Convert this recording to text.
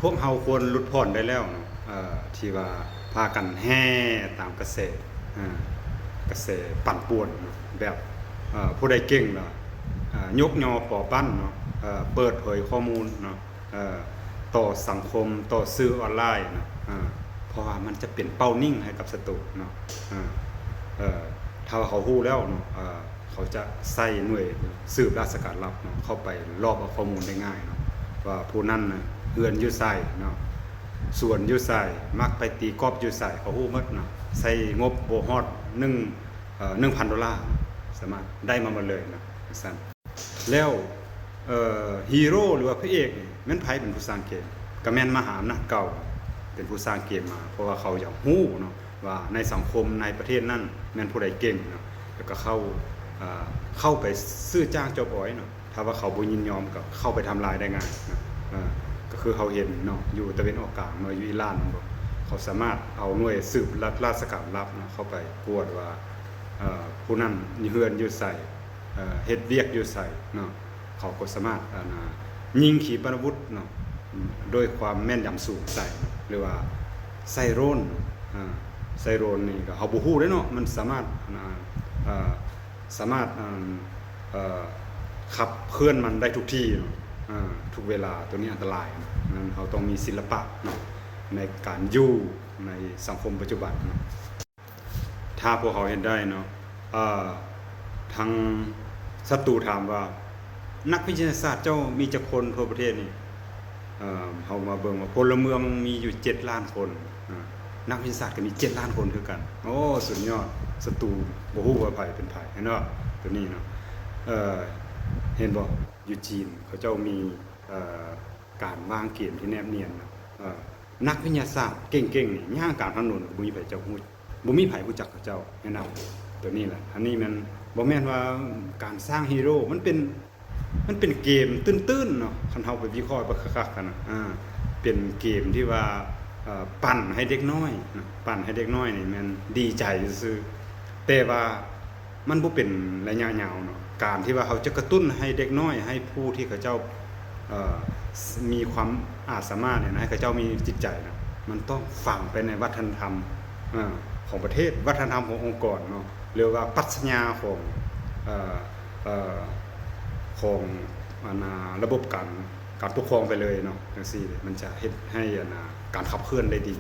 ພວກເຮົາຄວນຫຼຸດຜ່ອນໄດ້ແລ້ວເນາະ ເອີ ທີ່ວ່າພາກັນແຫ່ຕາມກະແສ ເອີ ກະແສປັ່ນປ່ວນເນາະ ແບບ ເອີ ຜູ້ໃດເກັ່ງລະ ເອີ ຍົກຍໍປໍປັ້ນເນາະ ເອີ ເປີດເຜີຍຂໍ້ມູນເນາະ ເອີ ຕໍ່ສັງຄົມ ຕໍ່ສື່ອອນລາຍເນາະ ເອີ ເພາະວ່າມັນຈະເປັນເປົ້າຍິງໃຫ້ກັບສັດຕູເນາະ ເອີ ເອີ ຖ້າວ່າເຂົາຮູ້ແລ້ວເນາະ ເອີ ເຂົາຈະໃສ່ໜ່ວຍສືບລາຊະການລັບເນາະ ເຂົ້າໄປລອບເອົາຂໍ້ມູນໄດ້ງ່າຍເນາະ ວ່າຜູ້ນັ້ນນະເຮືອນຢູ່ໃສເນາະ ສວນຢູ່ໃສ ມັກໄປຕີກອບຢູ່ໃສ ເຂົາຮູ້ໝົດເນາະ ໃຊ້ງົບບໍ່ຮອດໜຶ່ງ ເອີ ໜຶ່ງພັນໂດລາ ສາມາດໄດ້ມາໝົດເລີຍເນາະ ຈັ່ງຊັ້ນ. ແລ້ວ ເອີ ຮີໂຣ ຫຼືວ່າພະເອກນີ້ແມ່ນໃຜເປັນຜູ້ສ້າງເກມ? ກໍແມ່ນມະຫາອຳນາດເກົ່າເປັນຜູ້ສ້າງເກມມາ ເພາະວ່າເຂົາຢາກຮູ້ເນາະ ວ່າໃນສັງຄົມໃນປະເທດນັ້ນແມ່ນຜູ້ໃດເກັ່ງເນາະ ແລ້ວກໍເຂົ້າ ເອີ ເຂົ້າໄປຊື້ຈ້າງຈອບອອຍເນາະ ຖ້າວ່າເຂົາບໍ່ຍິນຍອມກໍເຂົ້າໄປທຳລາຍໄດ້ງ່າຍເນາະ ເອີ ກໍຄືເຮົາເຫັນເນາະ ຢູ່ຕາເວັນອອກກາງເນາະ ຢູ່ອີຣານແມ່ນບໍ່ ເຂົາສາມາດເອົາໜ່ວຍສືບລາຊະການລັບເນາະ ເຂົ້າໄປກວດວ່າ ເອີ ຜູ້ນັ້ນເຮືອນຢູ່ໃສ ເອີ ເຮັດວຽກຢູ່ໃສເນາະ ເຂົາກໍສາມາດ ອັນນ່າ ຍິງຂີປະນາວຸດເນາະ ດ້ວຍຄວາມແມ່ນຢຳສູງໃສ່ ຫຼືວ່າໃສ່ໂດຣນ ອາ ໃສ່ໂດຣນນີ້ກໍເຮົາບໍ່ຮູ້ເດ້ເນາະ ມັນສາມາດ ອັນນ່າ ເອີ ສາມາດ ອັນ ເອີ ຂັບເຄື່ອນມັນໄດ້ທຸກທີ່ເນາະ ອາ ທຸກເວລາ ໂຕນີ້ອັນຕະລາຍເນາະ ນັ້ນເຮົາຕ້ອງມີສິລະປະເນາະ ໃນການຢູ່ໃນສັງຄົມປັດຈຸບັນເນາະ. ຖ້າພວກເຮົາເຮັດໄດ້ເນາະ ເອີ ທາງສັດຕູຖາມວ່າ ນັກວິທະຍາສາດເຈົ້າມີຈັກຄົນທົ່ວປະເທດນີ້? ເອີ ເຮົາມາເບິ່ງວ່າພົນລະເມືອງມີຢູ່ເຈັດລ້ານຄົນ ອາ ນັກວິທະຍາສາດກໍມີເຈັດລ້ານຄົນຄືກັນ. ໂອ້ ສຸດຍອດ ສັດຕູບໍ່ຮູ້ວ່າໃຜເປັນໃຜ ເຫັນບໍ່? ໂຕນີ້ເນາະ ເອີ ເຫັນບໍ່? ຢູ່ຈີນເຂົາເຈົ້າມີ ເອີ ການວາງເກມທີ່ແນບນຽນເນາະ ເອີ ນັກວິທະຍາສາດເກັ່ງໆນີ້ ຍ່າງກາງຖະໜົນ ບໍ່ມີໃຜຈະຮູ້ ບໍ່ມີໃຜຮູ້ຈັກເຂົາເຈົ້າ ແນະນຳໂຕນີ້ແຫຼະ. ອັນນີ້ແມ່ນ ບໍ່ແມ່ນວ່າການສ້າງຮີໂຣ ມັນເປັນ ມັນເປັນເກມຕື້ນໆເນາະ ຄັນເຮົາໄປວິເຄາະເບິ່ງຄັກໆຫັ້ນນະ ອາ ເປັນເກມທີ່ວ່າ ເອີ ປັ່ນໃຫ້ເດັກນ້ອຍນະ ປັ່ນໃຫ້ເດັກນ້ອຍນີ້ແມ່ນດີໃຈຊື່ໆ ແຕ່ວ່າ ມັນບໍ່ເປັນໄລຍະຍາວເນາະ ການທີ່ວ່າເຮົາຈະກະຕຸ້ນໃຫ້ເດັກນ້ອຍ ໃຫ້ຜູ້ທີ່ເຂົາເຈົ້າ ເອີ ມີຄວາມອາດສາມາດນີ້ນະ ໃຫ້ເຂົາເຈົ້າມີຈິດໃຈນະ ມັນຕ້ອງຝັງໄປໃນວັດທະນະທຳ ເອີ ຂອງປະເທດ ວັດທະນະທຳຂອງອົງກອນເນາະ ຫຼືວ່າປັດຊະຍາຂອງ ເອີ ເອີ ຂອງ ອັນນ່າ ລະບົບການ ການປົກຄອງໄປເລີຍເນາະ ຈັ່ງຊີ້ມັນຈະເຮັດໃຫ້ ອັນນ່າ ການຂັບເຄື່ອນໄດ້ດີ.